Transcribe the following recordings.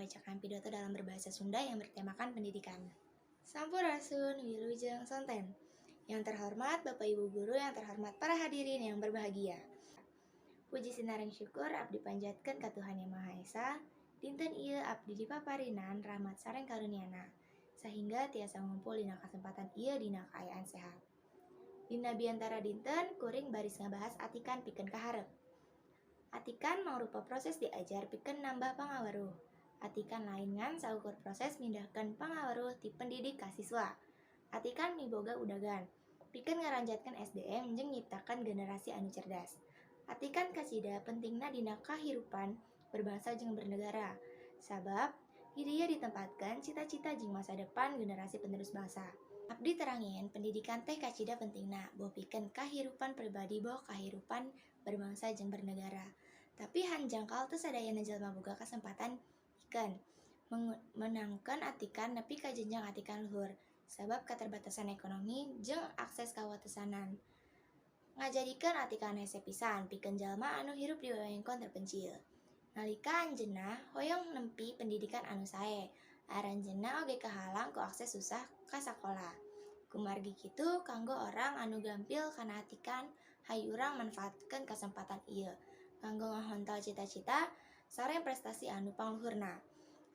membacakan pidato dalam berbahasa Sunda yang bertemakan pendidikan. Sampurasun, wilujeng sonten. Yang terhormat Bapak Ibu guru, yang terhormat para hadirin yang berbahagia. Puji sinareng syukur abdi panjatkeun ka Tuhan Yang Maha Esa. Dinten ieu abdi dipaparinan rahmat sareng karunia-Na, sehingga tiasa ngumpul dina kasempatan ieu dina kaayaan sehat. Dina biantara dinten kuring baris ngabahas atikan pikeun kaharep. Atikan mangrupa proses diajar pikeun nambah pangaweruh. Atikan lain ngan saukur proses mindahkeun pangaweruh ti pendidik ka siswa. Atikan miboga udagan pikeun ngaranjatkeun SDM jeung nyiptakeun generasi anu cerdas. Atikan kacida pentingna dina kahirupan berbangsa jeung bernegara. Sabab di dieu ditempatkeun cita-cita jeung masa depan generasi penerus bangsa. Abdi terangin pendidikan teh kacida pentingna, boh pikeun kahirupan pribadi, boh kahirupan berbangsa jeung bernegara. Tapi hanjangkal teu sadayana jelema boga kasempatan pikeun menangkeun atikan nepi ka jenjang atikan luhur, sabab keterbatasan ekonomi jeung akses kawatesanan ngajadikeun atikan hese pisan pikeun jalma anu hirup di wewengkon terpencil. Nalika anjeunna hoyong nempi pendidikan anu sae, aranjeunna oge kahalang ku akses susah ka sakola. Kumargi kitu, kanggo orang anu gampil kana atikan, hayu urang manfaatkeun kasempatan ieu kanggo ngahontal cita-cita sareng prestasi anu pangluhurna.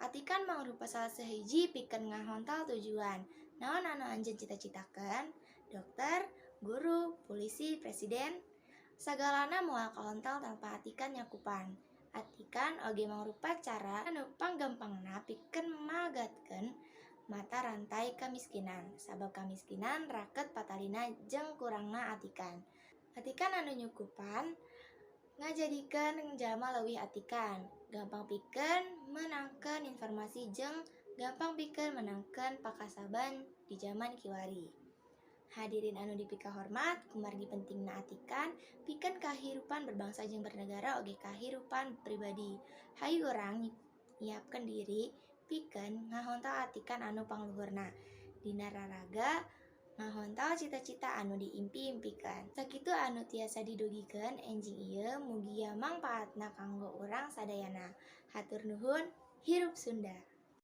Atikan mangrupa salah sahiji pikeun ngahontal tujuan. Naon anu anjeun cita-citakeun? Dokter, guru, polisi, presiden? Sagalana moal kahontal tanpa atikan nyakupan. Atikan oge mangrupa cara anu panggampangna pikeun magatkeun mata rantai kamiskinan, sabab kamiskinan raket patalina jeung kurangna atikan. Atikan anu nyukupan ngajadikeun jalma leuwih atikan, gampang pikeun meunangkeun informasi jeung gampang pikeun meunangkeun pakasaban di jaman kiwari. Hadirin anu dipikahormat, kumargi pentingna atikan pikeun kahirupan berbangsa jeung bernegara oge kahirupan pribadi, hayu urang nyiapkeun diri pikeun ngahontal atikan anu pangluhurna dina raraga ngahontal cita-cita anu diimpi-impikeun. Sakitu anu tiasa didugikeun enjing ieu, mugia mangpaatna kanggo urang sadayana. Hatur nuhun, hirup Sunda.